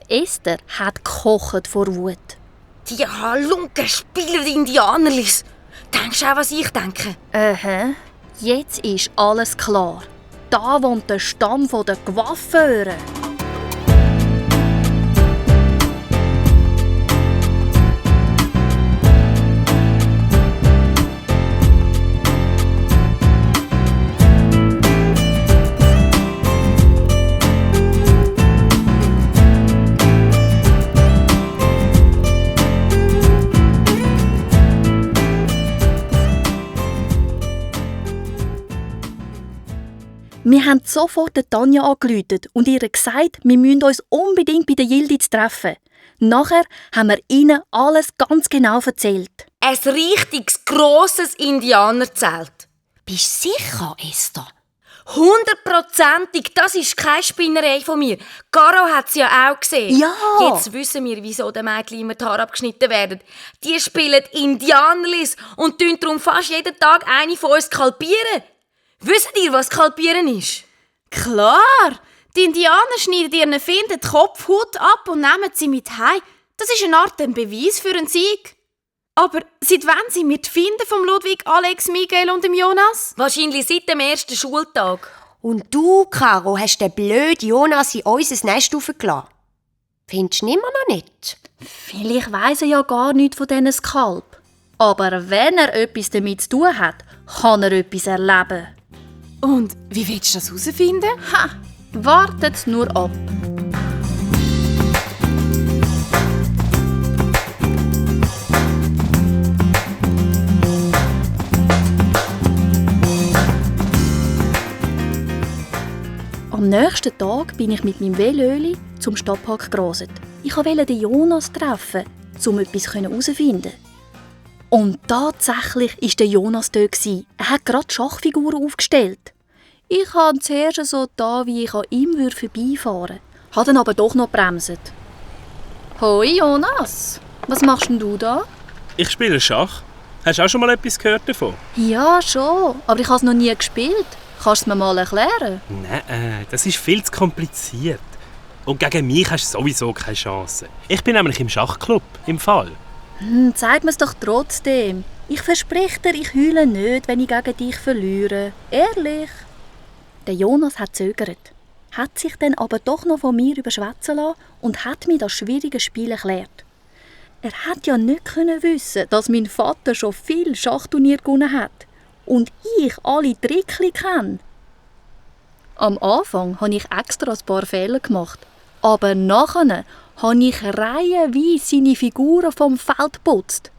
Esther hat gekocht vor Wut. Die Halunken spielen Indianerlis. Denkst du auch, was ich denke? Jetzt ist alles klar. Da wohnt der Stamm der Coiffeure. Wir haben sofort Tanja angerufen und ihr gesagt, wir müssen uns unbedingt bei der Yildiz treffen. Nachher haben wir ihnen alles ganz genau erzählt. Ein richtiges, grosses Indianerzelt. Bist du sicher, Esther? 100%ig, das ist keine Spinnerei von mir. Caro hat es ja auch gesehen. Ja. Jetzt wissen wir, wieso den Mädchen immer die Haare abgeschnitten werden. Die spielen Indianerlis und tun darum fast jeden Tag eine von uns skalpieren. Wisst ihr, was Skalpieren ist? Klar! Die Indianer schneiden ihren Finden die Kopfhaut ab und nehmen sie mit heim. Das ist eine Art Beweis für einen Sieg. Aber seit wann sind wir die Finden von Ludwig, Alex, Miguel und dem Jonas? Wahrscheinlich seit dem ersten Schultag. Und du, Caro, hast den blöden Jonas in unser Nest aufgelassen. Findest du ihn immer noch nicht? Vielleicht weiss er ja gar nichts von diesen Skalp. Aber wenn er etwas damit zu tun hat, kann er etwas erleben. Und wie willst du das herausfinden? Wartet nur ab. Am nächsten Tag bin ich mit meinem Velöli zum Stadtpark gerast. Ich wollte den Jonas treffen, um etwas herauszufinden. Und tatsächlich war der Jonas dort. Er hat gerade Schachfiguren aufgestellt. Ich habe zuerst so da, wie ich an ihm vorbeifahren würde, habe dann aber doch noch gebremst. Hoi Jonas, was machst denn du da? Ich spiele Schach. Hast du auch schon mal etwas gehört davon? Ja, schon, aber ich habe es noch nie gespielt. Kannst du es mir mal erklären? Nein, das ist viel zu kompliziert. Und gegen mich hast du sowieso keine Chance. Ich bin nämlich im Schachclub, im Fall. Zeig mir es doch trotzdem. Ich verspreche dir, ich heule nicht, wenn ich gegen dich verliere. Ehrlich. Der Jonas hat zögert, hat sich dann aber doch noch von mir überschwätzen lassen und hat mir das schwierige Spiel erklärt. Er hat ja nicht wissen, dass mein Vater schon viel Schachturnier gewonnen hat und ich alle Trickli kenne. Am Anfang habe ich extra ein paar Fehler gemacht, aber nachher habe ich reihenweise seine Figuren vom Feld geputzt.